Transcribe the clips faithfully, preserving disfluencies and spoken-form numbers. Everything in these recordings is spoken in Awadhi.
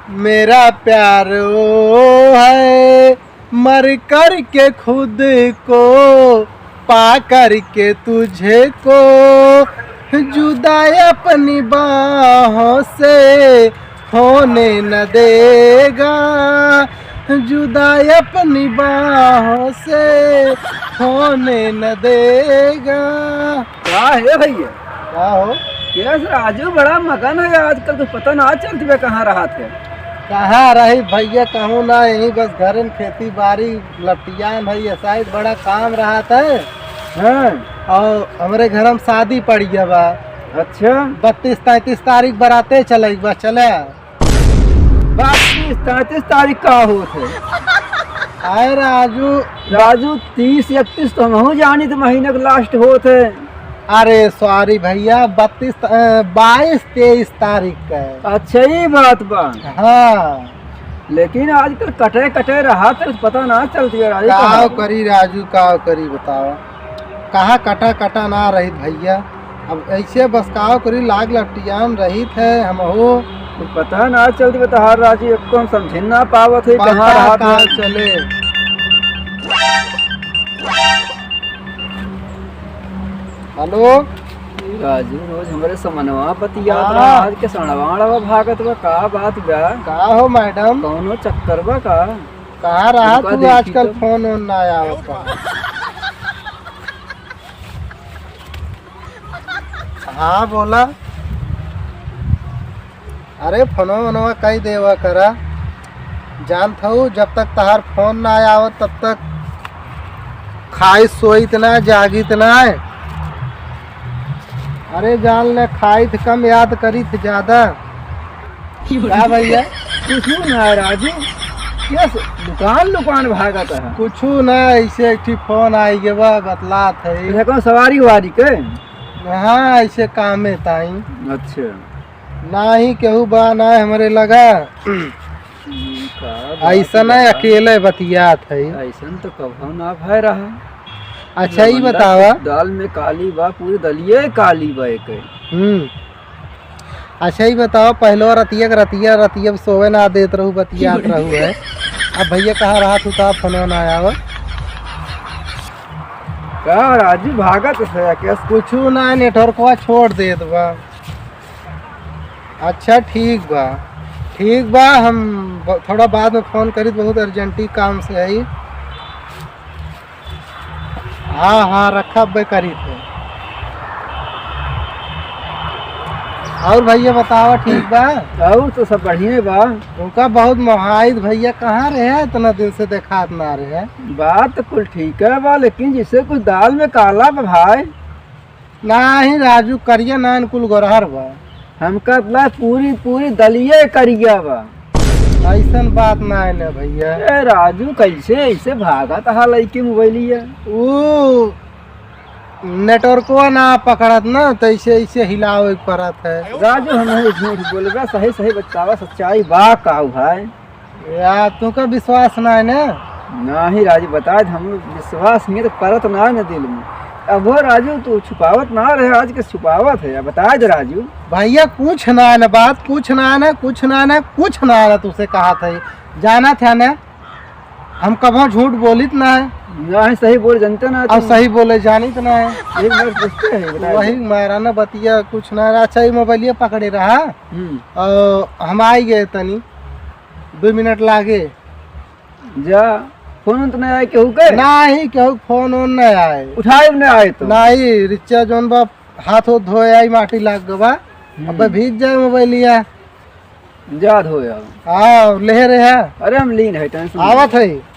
मेरा प्यार वो है, मर करके खुद को, पा करके तुझे को, जुदा अपनी बाहों से होने न देगा, जुदा अपनी बाहों से होने न देगा। का हे भइया? का हो? केस राजू बड़ा मगन है आजकल, कुछ पता ना चलत बे कहाँ रहत है। कहाँ रही भइया, कहूँ ना, यहीं बस घरन खेती बारी लपटियान है, ये साइड बड़ा काम रहत है। हाँ। और हमरे घर में शादी पड़ी गया बा। अच्छा। बत्तीस तैंतीस तारीख बराते चले बा, चले। बत्तीस तैंतीस तारीख का होत है? आए राजू। राजू, तीस इकतीस तो हमहू जानी तो महीने के लास्ट होत है। अरे सॉरी भइया, बत्तीस, अ, बाईस तेईस तारीख का है। अच्छा, ई बात बा। हाँ। लेकिन आजकल कटे कटे रहत है, पता ना चलत है राजू का कहाँ। करी राजू, का करी बतावा, कहाँ कटा कटा ना रहित भइया। अब ऐसे बस काव करी, लाग लपटियान रहित है हमहू। कुछ पता ना चलत बा तहार राजू, एको हम समझे ना पावत है, कहाँ पता रहत का है। चले। हेलो। ए राजू, रोज हमरे समनवा बतियात हाँ। रहा, आज के सड़वा अड़वा भागत बा, का बात बा? का हो मैडम? कौनो चक्कर बा का? कहाँ रहा तुमका तू देखी आजकल तो। फोन ओन ना आवत बा। हाँ, बोला। अरे, फोनवा वोनवा कई देवा करा। जानत हऊ, जब तक तहार फोन ना आवत, तब तक खाइत सोइत ना, जागित ना। अरे, जान ले, खाइत कम, याद करित ज्यादा। का भइया? कुछु ना राजू, केस दुकान दुकान भागत है। कुछु ना, ऐसे एक ठी फोन आई गवा, बतलात है। अच्छा, कौन सवारी वारी के? हाँ, ऐसे कामे ताई। अच्छा। ना ही केहू बा, ना हमरे लगा। हम्म, का बात अइसन बा? अकेले बतियात है। अइसन तो कभो ना भय रहा। अच्छा, ई लवंडा बतावा। के दाल में काली बा, पूरी दलिये काली बा एके। हम्म। अच्छा, ई बतावा, पहलो रतिया के रतिया, रतिया में सोवे ना देत रहू, बतियात रहू है। अब भइया कहाँ रहा तू, ता फोन ना आवा। का राजू भागत है केस? कुछु ना, नेटवर्कवा छोड़ देत बा। अच्छा, ठीक बा, ठीक बा, हम ब-, थोड़ा बाद में फोन करित, बहुत अर्जेंटी काम से है। हाँ, हाँ, रखा बे करित है। और भइया बतावा, ठीक बा? और तो सब बढ़िया बा। उनका बहुत मोहाइद भइया, कहाँ रहे, इतना दिन से देखात ना रहे। बात तो कुल ठीक है बा, लेकिन जैसे कुछ दाल में काला बा भाई। नाही राजू, करिया नान कुल गोरहर बा। हमका इतना पूरी, पूरी दलिये करिया बा। अइसन बात नाय न भइया। ए राजू, कैसे ऐसे भागत हा लइके मोबाइलिया? ऊ नेटवर्कवा ना पकड़त ना, तो ऐसे, ऐसे हिलावे के पड़त है। राजू, हम नहीं झूठ बोलबे, सही, सही बतावा, सच्चाई बा का भाई? या, तुमका विश्वास ना है ना? नाही राजू, बता दे, हम विश्वास नहीं तो परत ना है ना दिल में। अब वो राजू, तू छुपावत ना रहे, आज के छुपावत है, बता दे राजू। भइया, कुछ ना है ना बात, कुछ ना है ना, कुछ ना है ना, कुछ ना है ना, तुझसे कहा था, जाना था ना, हम कभो झूठ बोलित ना है। नाही, सही बोल, जनते ना अब तुम। सही बोले जानित ना है। एक बार पूछते हैं, बता दे। वही मारा ना बतिया, कुछ ना रहा। अच्छा, ये मोबाइलिया पकड़े रहा। हम्म। और हम आई गए तनी। दो मिनट लागे। जा, फोन उन तो नहीं आए केहू के? नाही, केहू के फोन उन नहीं आए। उठाए नहीं आए तो? नाही, रिचा जौन बा हाथ होत धोए आई, माटी लाग गवा। हम्म। अबे भीज जाए मोबाइलिया। जा धोए आओ। आओ, ले रहे हैं। अरे हम लीन है, टेंशन आवत नहीं। है।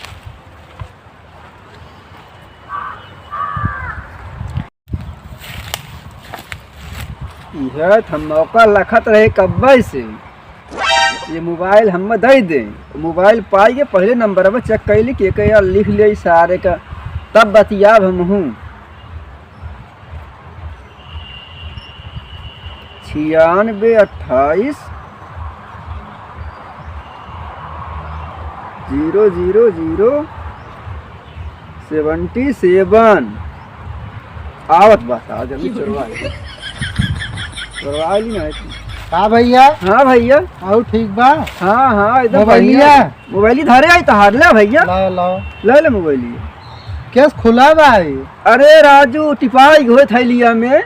इहे त हम मौका लखत रहे कब्बे से। ये मोबाइल हम दे दे। मोबाइल पाई के पहले नंबर पर चेक कैली कि एक यार लिख ले सारे का, तब बतियाब हम हूँ। छियानबे अट्ठाईस जीरो जीरो जीरो सेवेंटी सेवन। आवत बा, आ जल्दी चोरवा ले। चोरवा ली ना। का भइया? हाँ भइया। अउ ठीक बा? हाँ, हाँ, एकदम मोबाइलिया? बढ़िया। मोबाइल धरे आई तहार, ले भइया। लाओ, लाओ। ले ले मोबाइल। केस खुला बा ई? अरे राजू, टिपाई गो थैलिया में।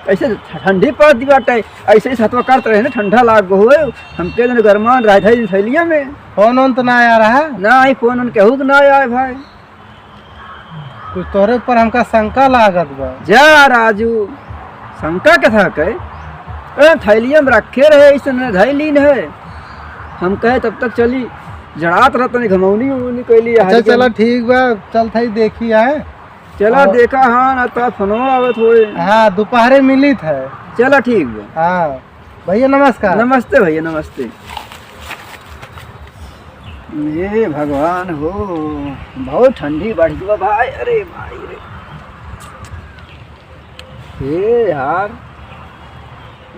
ऐसे ठंडी पड़त बाटे, ऐसे ही सतवा करत रहे ना, ठंडा लाग गो होए। हमके जन गरमान रहे थैलिया में। फोन ओन तो ना आया रहा? ना, ई फोन ओन केहू के ना आए भाई। कुछ तोहरे ऊपर हमका शंका लागत बा। जा राजू, शंका के था कहे? ए, थैलिया में रखे रहे, ऐसे न धैलीन है। हम कहे तब तक चली, जड़ात रह तनी घमौनी उमौनी कैली अच्छा, हरिजन। चला ठीक बा, चल थाई देखी आए। चला और देखा, हाँ, ना तो फोनो आवत होए। हाँ, दोपहरे मिलित है। चला ठीक बा। हाँ। भइया नमस्कार। नमस्ते भइया, नमस्ते। हे भगवान हो, बहुत ठंडी बढ़ गई बा भाई। अरे भाई रे, हे यार,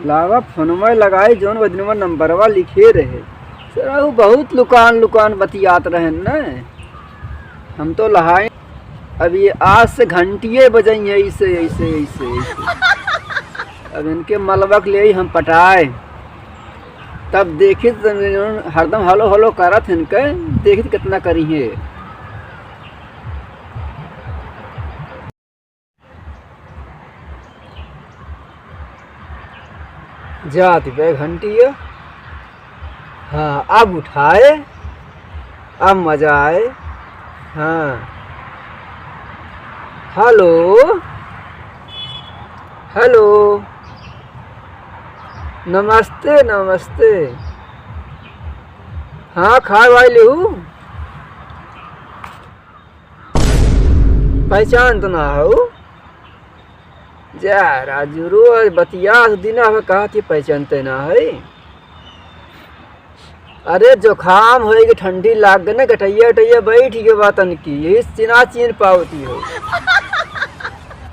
लावा फोनवा लगाई, जौन वजनवा नंबरवा लिखे रहे। सर, उ बहुत लुकान लुकान बतियात रहे न। हम तो लहाई, अब ये आज से घंटिये बजइए ऐसे, ऐसे, ऐसे, ऐसे। अब इनके मलबा के ले हम पटाए, तब देखित हरदम हलो हलो करत इनके, देखित कितना करी है। जात बे घंटिया। हाँ, अब उठाए, अब मजा आए। हाँ। हेलो, हेलो, नमस्ते, नमस्ते। हाँ, खाए वाए लेहू? पहचान तो ना हो। जा राजू, रोज बतिया दिना में कहा थी पहचानते ना है। अरे जुकाम होए कि ठंडी लाग गए ना, गटैया उटैया बैठ गए बातन की, यही चिना चीन पावती हो।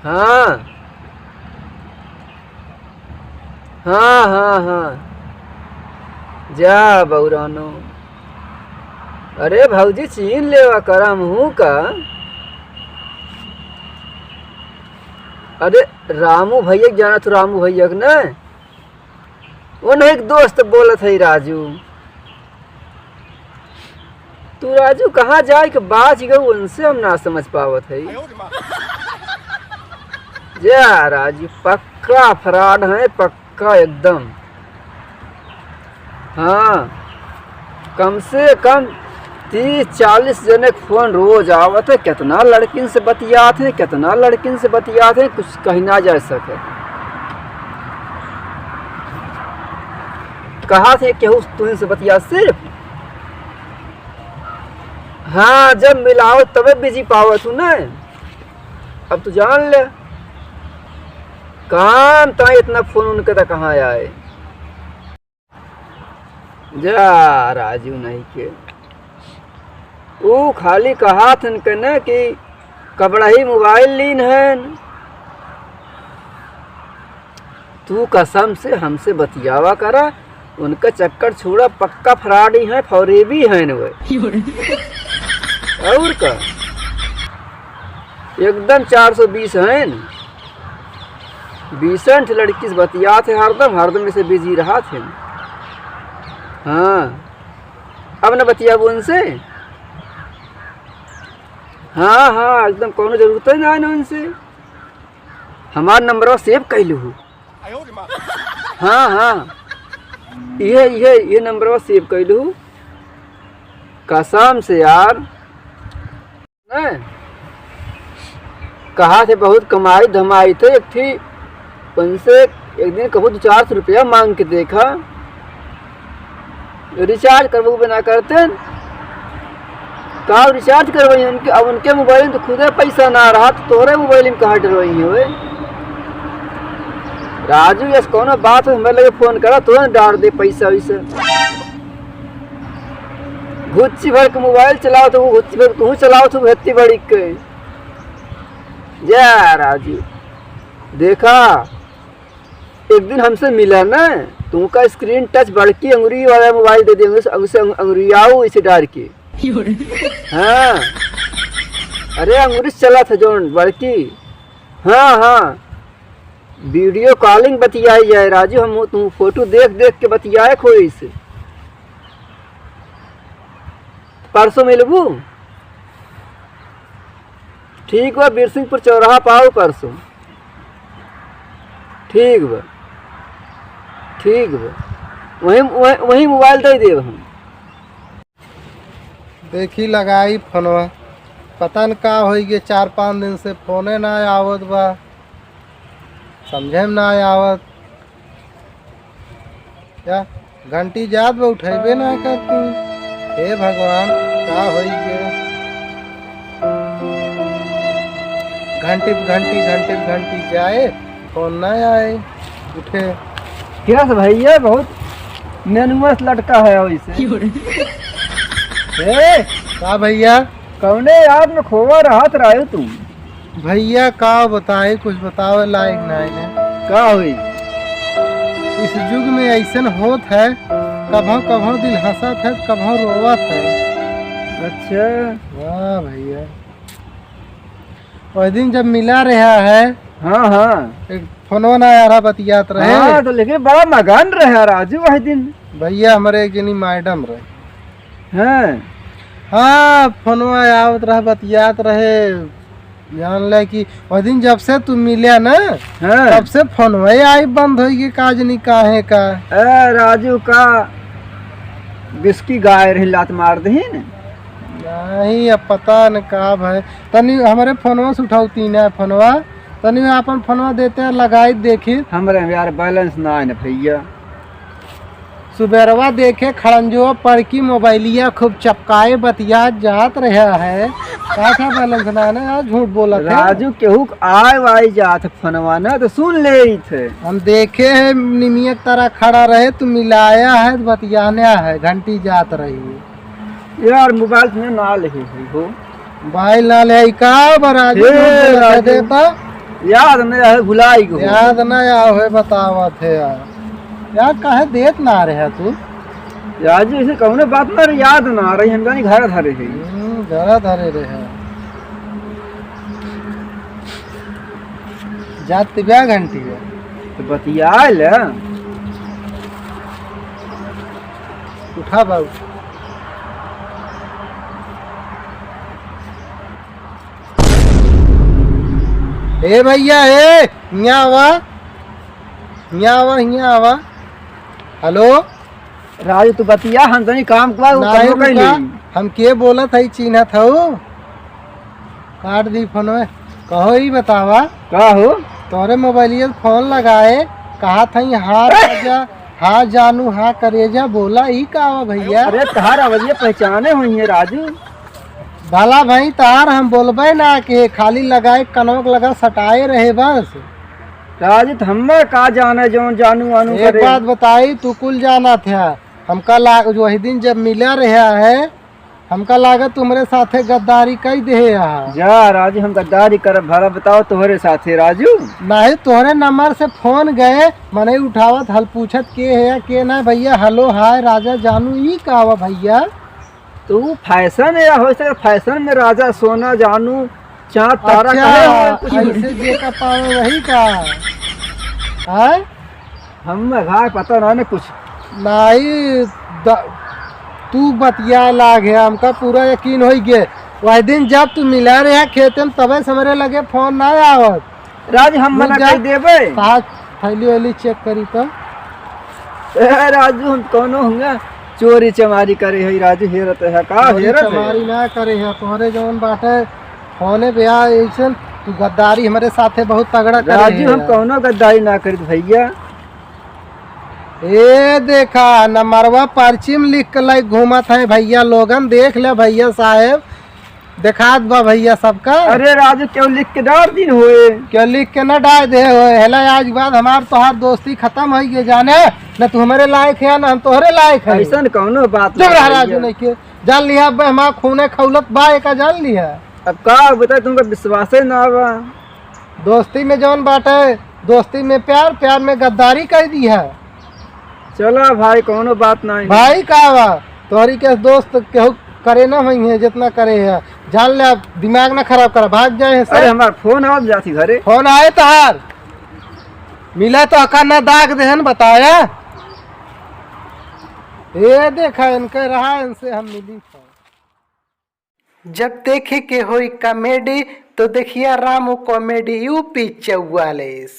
हाँ। हाँ, हाँ, हाँ। जा बौरानो। अरे भौजी, चीन लेवा करा हमहू का। अरे रामू भैया के जाना तू, रामू भैया के ना, वो नहीं एक दोस्त बोलत है राजू। तू राजू कहाँ जाए के बाज गऊ, उनसे हम ना समझ पावत है। जा राजू, पक्का फ्रॉड है, पक्का एकदम। हाँ, कम से कम तीस चालीस जने के फोन रोज आवत है। कितना लड़किन से बतियात है, कितना लड़किन से बतियात है, कुछ कही ना जा सके। कहा थे केहू तुहिन से बतिया सिर्फ? हाँ, जब मिलाओ तबे बिजी पावत हूँ ना। अब तू जान ले, काम ता इतना फोन उनके तक कहाँ आए। जा राजू नहीं के, ऊ खाली कहा थन के ना कि कबड़ही मोबाइल लीन हन। तू कसम से हमसे बतियावा करा, उनका चक्कर छोड़ा, पक्का फ्रॉडी हैं, फौरेबी हैं वे। और का, एकदम चार सौ बीस हैं। बीसन ठे लड़की से बतियात है हरदम, हरदम ऐसे बिजी रहत है। हाँ, अब न बतियाबू उनसे। हाँ, हाँ, एकदम कौनो जरूरत ही ना है ना उनसे। हमार नंबरवा सेव कइ लू। हाँ, हाँ, इहे, इहे, इहे नंबरवा सेव कइ लू। कसम से यार, नहीं। कहा थे बहुत कमाई धमाई थे, एक थी उनसे एक दिन कहूँ दो चार सौ रुपया मांग के देखा, रिचार्ज करबो बिना करते। का रिचार्ज करवाई उनके, अब उनके मोबाइल में तो खुदे पैसा ना रहा, तो तोहरे मोबाइल में कहाँ डरवाई है वे? राजू, यस कौनो बात हो, हमें लगे फोन करा, तुरंत डाल दे पैसा वैसा। घुच्ची भर के मोबाइल चलाओ तो वो घुच्ची भर के तू चलाओ तो हत्ती बड़ी के। जा राजू, देखा, एक दिन हमसे मिला ना, तुमका स्क्रीन टच बड़की अंगुरी वाला मोबाइल दे देंगे, उस, उसे अंग-, अंगुरियाओ इसे डाल के। हाँ, अरे अंगुरी से चला था जौन बड़की। हाँ, हाँ, वीडियो कॉलिंग बतियाई जाए राजू, हम तू फोटो देख देख के बतियाए खोई से। परसों मिलबू? ठीक बा, बीरसिंहपुर चौराहा पाओ परसों। ठीक बा, ठीक बा, वहीं, वहीं, वहीं मोबाइल दे देब हम। देखी लगाई फोनवा, पता न का होई गे, चार पाँच दिन से फोने ना आवत बा, समझे में ना आवत। क्या घंटी जात बा, उठेबे ना कर तू। हे भगवान, का होई गे? घंटी, घंटी, घंटी, घंटी जाए, फोन ना आए, उठे। क्या से भैया, बहुत नेनुआ से लटका है वैसे। क्यों रे? ए, का भैया? कौने याद में खोवा रहत रहे तू? भैया का बताई, कुछ बतावे लायक नाहीं है। का होई? इस युग में ऐसन होत है, कभौ कभौ दिल हंसत है, कभौ रोवत है। अच्छा। वाह भैया, वह दिन जब मिला रहा है, हाँ, हाँ। एक फोनवा ना आ रहा, बतियात रहे। हाँ, तो लेकिन बड़ा मगन रहे राजू वह दिन। भैया, हमरे एक जनी मैडम रहे। हाँ। हाँ, फोनवा आवत रहे, बतियात रहे। जान ले कि वह दिन जब से तू मिल्या ना, हाँ। तब से फोनवा आई बंद होई गे, का जनी काहे का। ए, राजू का बिस्की गाय रही, लात मार दही न। नहीं, अब पता न का भय। तनी हमरे फोनवा से उठाऊ तीन है फोनवा, तनी आपन फोनवा देते लगाई देखी। हमरे में यार बैलेंस ना है न भैया। सुबेरवा देखे खड़ंजो पर की मोबाइलिया खूब चपकाए बतिया जात रहा है। का था बैलेंस ना है ना, यार झूठ बोलत है। राजू केहू क आए वाई जात फोनवा ना तो सुन लेइत है। हम देखे हैं निमिया क तरह खड़ा रहे, तू मिलाया है, बतियाना है, घंटी जात रही है। यार, मोबाइल में ना लेहे है हो। मोबाइल ना ले, का बा राजू, हे झूठ बोलत है, राजू। देता? याद नहीं है, भुलाई गो। याद नहीं आवे, बतावत है यार। यार, काहे देत ना रहे तू? राजू, ऐसे कौनो बात ना रही, याद ना रही, हम जानी घर धरे है। हम्म, घर धरे रहे। जात तिबिया घंटी है। तो बतिया ले। उठा बाबू। ए भैया, ए, हियाँ आवा, हियाँ आवा, हियाँ आवा। हेलो। राजू, तू बतिया, हम तनी काम के बाद नहीं कबो रुका, कइली। हम के बोलत हई, चिन्हत हऊ? काट दी फोनवे। कहो, ई बतावा। का हो? तोरे मोबाइलिया से फोन लगाए, कहा था, "हाँ राजा, हाँ जानू, हाँ करेजा", बोला, ई का हुआ भैया? अरे, तहार आवाजिया पहचाने हुई है राजू। भला भाई, तार हम बोलबे ना के, खाली लगाए, कनवा के लगा सटाए रहे बस। राजू, त हम्मे का जाने, जौन जानू वानू एक करे। बात बताई, तू कुल जाना था, हमका ला-, वही दिन जब मिला रहा है, हमका लागत तू हमरे साथे गद्दारी कई देहे हा। जा राजू, हम गद्दारी करब भला, बताओ तोहरे साथे राजू। नहीं, तोहरे नंबर से फोन गए, मनई उठावत हल, पूछत के है या के ना भैया, हेलो हाय राजा जानू, ई का हुआ भैया? तो ऊ फैशन है, हो सके फैशन में राजा सोना जानू चाँद तारा अच्छा, कहे हो कुछ। ऐसे जे का पावे वही का? हैं? हम भाई पता ना, ना कुछ। नहीं, द-, तू बतिया लाग है, हमका पूरा यकीन होई गे। वह दिन जब तू मिला रहे खेते में, तबे से हमरे लगे फोन ना आवत। राज, हम रुक मना जा। कर देबे। साथ थैली वैली चेक करी तो। ए, राजू, हम कौनो हुआ चोरी चमारी करे है, राजू, हेरत है का? चोरी हेरत है? चमारी ना करे है, तोहरे जौन बाटे फोने पे आ, ऐसन तू गद्दारी हमरे साथे बहुत तगड़ा करे राजू, है हम यार। कौनो गद्दारी ना करित भैया। ए देखा, नमरवा पर्ची में लिख के लाई घूमत है भैया, लोगन देख ले भैया साहेब, देखात बा भैया सबका। अरे राजू, क्यों लिख के डाल दिन होए? क्यों लिख के ना डाल दे होए? हेला, आज के बाद हमार तोहार दोस्ती खत्म होई गई जाने, न तू हमरे लायक है, न हम तोहरे लायक है। ऐसन कौनो बात चुप रह भैया। राजू, नहीं के जान लिया, अब हमार खूने खौलत बा, एका जान लिया। अब का बताए, तुमका विश्वासे ना बा। दोस्ती में जौन बाटे, दोस्ती में प्यार, प्यार में गद्दारी कह दी है। चला भाई, कौनो बात नहीं। भाई का बा, तोहरी के दोस्त केहू करे ना होई है जितना करे है। जान ले, अब दिमाग ना खराब करा, भाग जाए हैं अरे सब। हमार फोन आवत जाती घरे। फोन आए तहार। मिला तो अका ना दाग देहन बताया। ये देखा इनके रहा, इनसे हम मिली था। जब देखे के होई कॉमेडी तो देखिया रामू कॉमेडी यूपी चौवालीस।